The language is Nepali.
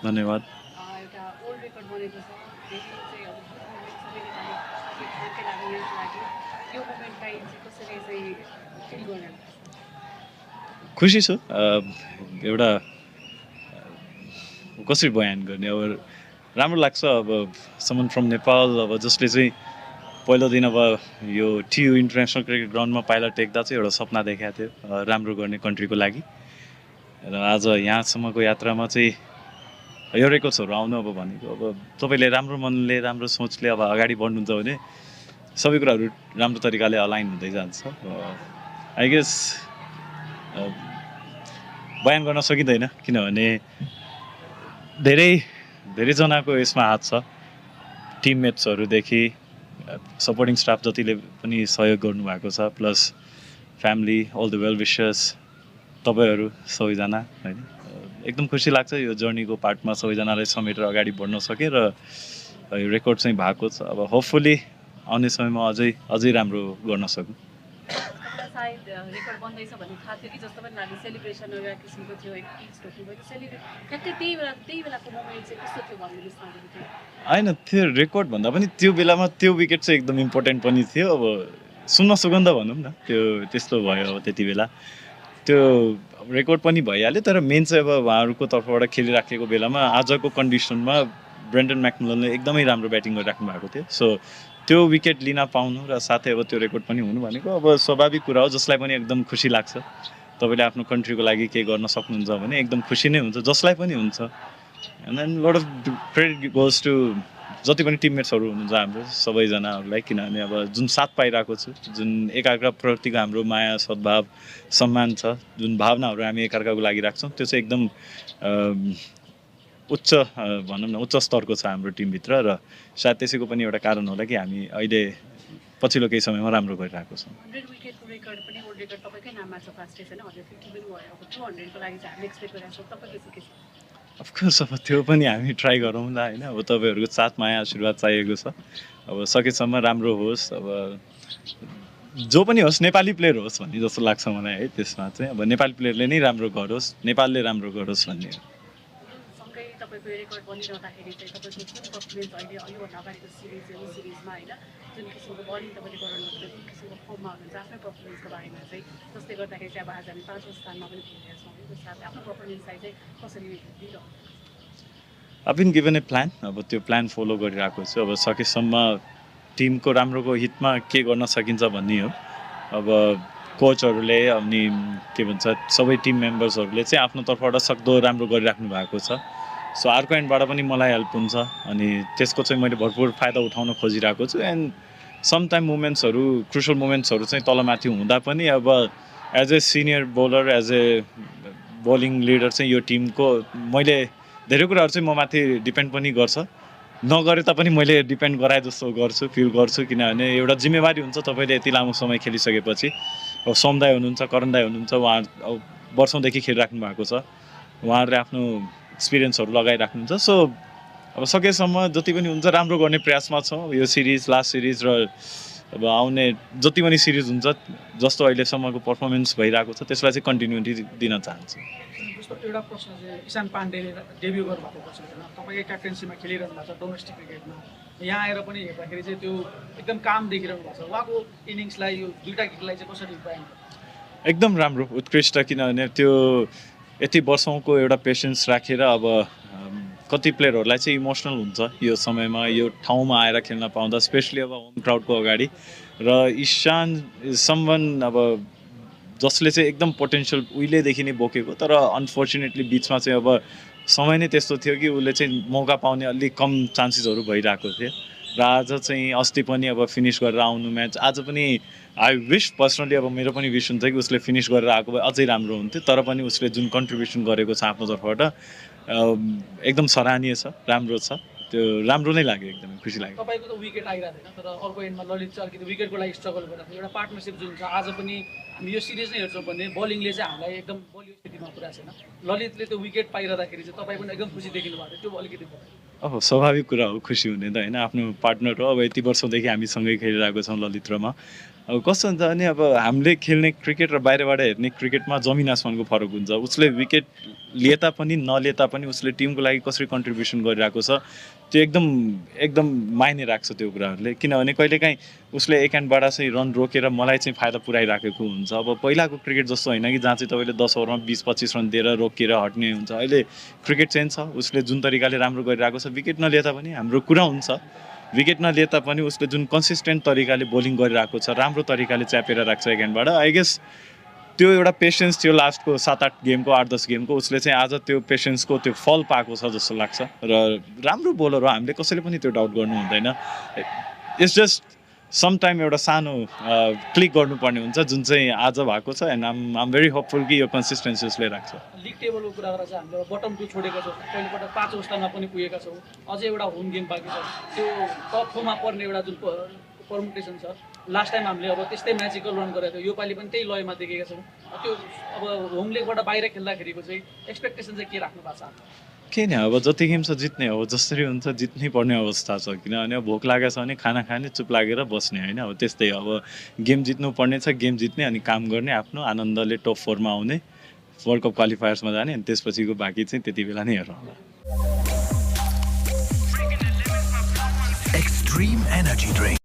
धन्यवाद। एउटा ओल्ड रेकर्ड बनेको छ धेरै चाहिँ अब सबैले लागि यहाँको लागि यो मोमेन्टलाई चाहिँ कसरी चाहिँ फिल गर्नुहुन्छ? खुसी छु। एउटा कसरी बयान गर्ने, अब राम्रो लाग्छ। अब समन फ्रम नेपाल, अब जसले चाहिँ पहिलो दिन अब यो टियु इन्टरनेसनल क्रिकेट ग्राउन्डमा पाइला टेक्दा चाहिँ एउटा सपना देखाएको थियो राम्रो गर्ने कन्ट्रीको लागि, र आज यहाँसम्मको यात्रामा चाहिँ यो रेकर्ड्सहरू आउनु अब भनेको, अब तपाईँले राम्रो मनले राम्रो सोचले अब अगाडि बढ्नुहुन्छ भने सबै कुराहरू राम्रो तरिकाले अलाइन हुँदै जान्छ। आई गेस बयान गर्न सकिँदैन, किनभने धेरैजनाको यसमा हात छ। टिममेट्सहरूदेखि सपोर्टिङ स्टाफ जतिले पनि सहयोग गर्नुभएको छ, plus family, all the well wishers, तपाईँहरू सबैजना होइन। एकदम खुसी लाग्छ यो जर्नीको पार्टमा सबैजनालाई समेटेर अगाडि बढ्न सकेँ र यो रेकर्ड चाहिँ भएको छ। अब होपफुली आउने समयमा अझै राम्रो गर्न सकौँ। सायद रेकर्ड बन्दैछ भन्ने थाहा थियो कि जस्तो पनि लाग्यो, सेलिब्रेसन एउटा किसिमको थियो, ठ्याक्कै त्यही बेलाको मोमेन्ट चाहिँ कस्तो थियो भनिदिनुहोस् न। होइन, त्यो रेकर्ड भन्दा पनि त्यो बेलामा त्यो विकेट चाहिँ एकदम इम्पोर्टेन्ट पनि थियो। अब सुन्न सुगन्ध भनौँ न, त्यो त्यस्तो भयो। अब त्यति बेला त्यो रेकर्ड पनि भइहाल्यो, तर मेन चाहिँ अब उहाँहरूको तर्फबाट खेलिराखेको बेलामा आजको कन्डिसनमा ब्रेन्डन म्याकमिलनले एकदमै राम्रो ब्याटिङ गरिराख्नु भएको थियो। सो त्यो विकेट लिन पाउनु र साथै अब त्यो रेकर्ड पनि हुनु भनेको अब स्वाभाविक कुरा हो। जसलाई पनि एकदम खुसी लाग्छ। तपाईँले आफ्नो कन्ट्रीको लागि केही गर्न सक्नुहुन्छ भने एकदम खुसी नै हुन्छ, जसलाई पनि हुन्छ। And then lot of credit goes to जति पनि टिममेट्सहरू हुनुहुन्छ हाम्रो सबैजनाहरूलाई, किनभने अब जुन साथ पाइरहेको छु, जुन एकाअर्काप्रतिको हाम्रो माया, सद्भाव, सम्मान छ, जुन भावनाहरू हामी एकाअर्काको लागि राख्छौँ, त्यो चाहिँ एकदम उच्च भनौँ न उच्च स्तरको छ हाम्रो टिमभित्र। र सायद त्यसैको पनि एउटा कारण होला कि हामी अहिले पछिल्लो केही समयमा राम्रो गरिरहेको छौँ। 100 विकेटको रेकर्ड पनि ओल्ड रेकर्ड तपाईँकै नाममा छ, फास्ट होइन, 150 पनि भयो। अब 200 को लागि चाहिँ हामी एक्सपेक्ट गरिरहेको छौँ, तपाईँको के छ? अफकोर्स अब त्यो पनि हामी ट्राई गरौँला होइन। अब तपाईँहरूको साथ माया आशीर्वाद चाहिएको छ। अब सकेसम्म राम्रो होस्। अब जो पनि होस्, नेपाली प्लेयर होस् भन्ने जस्तो लाग्छ मलाई है। त्यसमा चाहिँ अब नेपाली प्लेयरले नै राम्रो गरोस्, नेपालले राम्रो गरोस् भन्ने हो। सँगै तपाईँको रेकर्ड बनिरहँदाखेरि चाहिँ तपाईँको कुन पर्फर्मेन्स अहिले योभन्दा अगाडिको सिरिजमा होइन, जुन किसिमको बलिङ तपाईँले गराउनुहुन्छ, जुन किसिमको फर्ममा हुनुहुन्छ, आफ्नै पर्फर्मेन्सको बारेमा चाहिँ, जसले गर्दाखेरि चाहिँ अब आज हामी 5औं स्थानमा पनि पुगेका छौँ। त्यस साथै आफ्नो पर्फर्मेन्सलाई चाहिँ कसरी दिइरहनु? I've been given a plan. अब त्यो प्लान फलो गरिरहेको छु। अब सकेसम्म टिमको राम्रोको हितमा के गर्न सकिन्छ भन्ने हो। अब कोचहरूले अनि के भन्छ सबै टिम मेम्बर्सहरूले चाहिँ आफ्नो तर्फबाट सक्दो राम्रो गरिराख्नु भएको छ। सो अर्को एन्डबाट पनि मलाई हेल्प हुन्छ अनि त्यसको चाहिँ मैले भरपुर फाइदा उठाउन खोजिरहेको छु। एन्ड समटाइम मोमेन्ट्सहरू, क्रुसियल मोमेन्ट्सहरू चाहिँ तलमाथि हुँदा पनि अब as a senior bowler, as a bowling leader चाहिँ यो टिमको मैले धेरै कुराहरू चाहिँ म माथि डिपेन्ड पनि गर्छ। नगरे तापनि मैले डिपेन्ड गराए जस्तो गर्छु, फिल गर्छु, किनभने एउटा जिम्मेवारी हुन्छ। तपाईँले यति लामो समय खेलिसकेपछि अब सोम दाइ हुनुहुन्छ, करण दाइ हुनुहुन्छ, उहाँ वर्षौँदेखि खेलिराख्नु भएको छ। उहाँहरूले आफ्नो एक्सपिरियन्सहरू लगाइराख्नुहुन्छ। सो अब सकेसम्म जति पनि हुन्छ राम्रो गर्ने प्रयासमा छौँ। यो सिरिज, लास्ट सिरिज र अब आउने जति पनि सिरिज हुन्छ, जस्तो अहिलेसम्मको पर्फर्मेन्स भइरहेको छ त्यसलाई चाहिँ कन्टिन्युटी दिन चाहन्छु। जस्तो एउटा प्रश्न चाहिँ इशान पाण्डेले डेब्यू गर्नुभएको पछि होइन, तपाईँकै क्याप्टेन्सीमा खेलिरहनु भएको छ डोमेस्टिक क्रिकेटमा, यहाँ आएर पनि हेर्दाखेरि चाहिँ त्यो एकदम काम देखिरहनु भएको छ। उहाँको इनिङ्सलाई, यो दुईवटा गीतलाई चाहिँ कसरी बयान गर्नु? एकदम राम्रो, उत्कृष्ट, किनभने त्यो यति वर्षौँको एउटा पेसेन्स राखेर अब कति प्लेयरहरूलाई चाहिँ इमोसनल हुन्छ यो समयमा, यो ठाउँमा आएर खेल्न पाउँदा, स्पेसली अब होम क्राउडको अगाडि। र इशान इज समवन अब जसले चाहिँ एकदम पोटेन्सियल उहिलेदेखि नै बोकेको, तर अनफर्चुनेटली बिचमा चाहिँ अब समय नै त्यस्तो थियो कि उसले चाहिँ मौका पाउने अलिक कम चान्सेसहरू भइरहेको थियो। र आज चाहिँ अस्ति पनि अब फिनिस गरेर आउनु म्याच, आज पनि आई विश पर्सनली, अब मेरो पनि विश हुन्छ कि उसले फिनिस गरेर आएको भए अझै राम्रो हुन्थ्यो। तर पनि उसले जुन कन्ट्रिब्युसन गरेको छ आफ्नो तर्फबाट एकदम सराहनीय छ, राम्रो छ। त्यो राम्रो नै लाग्यो, एकदमै खुसी लाग्यो। तपाईँको त विकेट आइरहेको थिएन, तर अर्को एन्डमा ललित चाहिँ अलिकति विकेटको लागि स्ट्रगल गरिरहेको थियो। एउटा पार्टनरसिप जुन छ, आज पनि हामी यो सिरिज नै हेर्छौँ भने बलिङले चाहिँ हामीलाई एकदम बलियो स्थितिमा पुऱ्याएको छैन। ललितले त्यो विकेट पाइरहँदाखेरि चाहिँ तपाईँ पनि एकदम खुसी देखिनु भएको थियो, त्यो अलिकति अब स्वाभाविक कुरा हो खुसी हुने त होइन, आफ्नो पार्टनर हो। अब यति वर्षदेखि हामी सँगै खेलिरहेको छौँ ललित र म। अब कस्तो हुन्छ भने अब हामीले खेल्ने क्रिकेट र बाहिरबाट हेर्ने क्रिकेटमा जमिन आसमानको फरक हुन्छ। उसले विकेट लिए तापनि नलिए तापनि उसले टिमको लागि कसरी कन्ट्रिब्युसन गरिरहेको छ त्यो एकदम एकदम मायने राख्छ त्यो कुराहरूले। किनभने कहिलेकाहीँ उसले एक ह्यान्डबाट चाहिँ रन रोकेर मलाई चाहिँ फाइदा पुऱ्याइराखेको हुन्छ। अब पहिलाको क्रिकेट जस्तो होइन कि जहाँ चाहिँ तपाईँले 10 ओभरमा 20-25 रन दिएर रोकिएर हट्ने हुन्छ। अहिले क्रिकेट चेन्ज छ, उसले जुन तरिकाले राम्रो गरिरहेको छ, विकेट नलिए तापनि हाम्रो कुरा हुन्छ, विकेट नलिए तापनि उसले जुन कन्सिस्टेन्ट तरिकाले बोलिङ गरिरहेको छ, राम्रो तरिकाले च्यापेर राख्छ एक ह्यान्डबाट। आई गेस त्यो एउटा पेसेन्स थियो लास्टको 7-8 गेमको 8-10 गेमको, उसले चाहिँ आज त्यो पेसेन्सको त्यो फल पाएको छ जस्तो लाग्छ। र राम्रो बोलर हो, हामीले कसैले पनि त्यो डाउट गर्नु हुँदैन। इट्स जस्ट सम टाइम एउटा सानो क्लिक गर्नुपर्ने हुन्छ जुन चाहिँ आज भएको छ। एन्ड आम भेरी होपफुल कि यो कन्सिस्टेन्सी उसले राख्छ। लिग टेबलको कुरा गर्दा चाहिँ हामीले बटम 2 छोडेका छौँ, पहिलोपटक 5 स्थानमा पनि पुगेका छौँ, अझै एउटा होम गेम बाँकी छ। त्यो टप 4मा पर्ने एउटा जुन पर्मुटेसन छ, लास्ट टाइम हामीले अब त्यस्तै म्याजिकल रन गरेको थियो, योपालि पनि त्यही लयमा देखेका छौँ। त्यो अब होम लेगबाट बाहिर खेल्दाखेरिको चाहिँ एक्सपेक्टेसन चाहिँ के राख्नु भएको छ? केही नै, अब जति गेम छ जित्ने हो, जसरी हुन्छ जित्नै पर्ने अवस्था छ। किनभने भोक लागेको छ भने खाना खाने, चुप लागेर बस्ने होइन। अब त्यस्तै अब गेम जित्नु पर्ने छ, गेम जित्ने अनि काम गर्ने, आफ्नो आनन्दले टप 4मा आउने, वर्ल्ड कप क्वालिफायर्समा जाने, अनि त्यसपछिको बाँकी चाहिँ त्यति बेला नै हेरौँ होला। Extreme Energy Drink.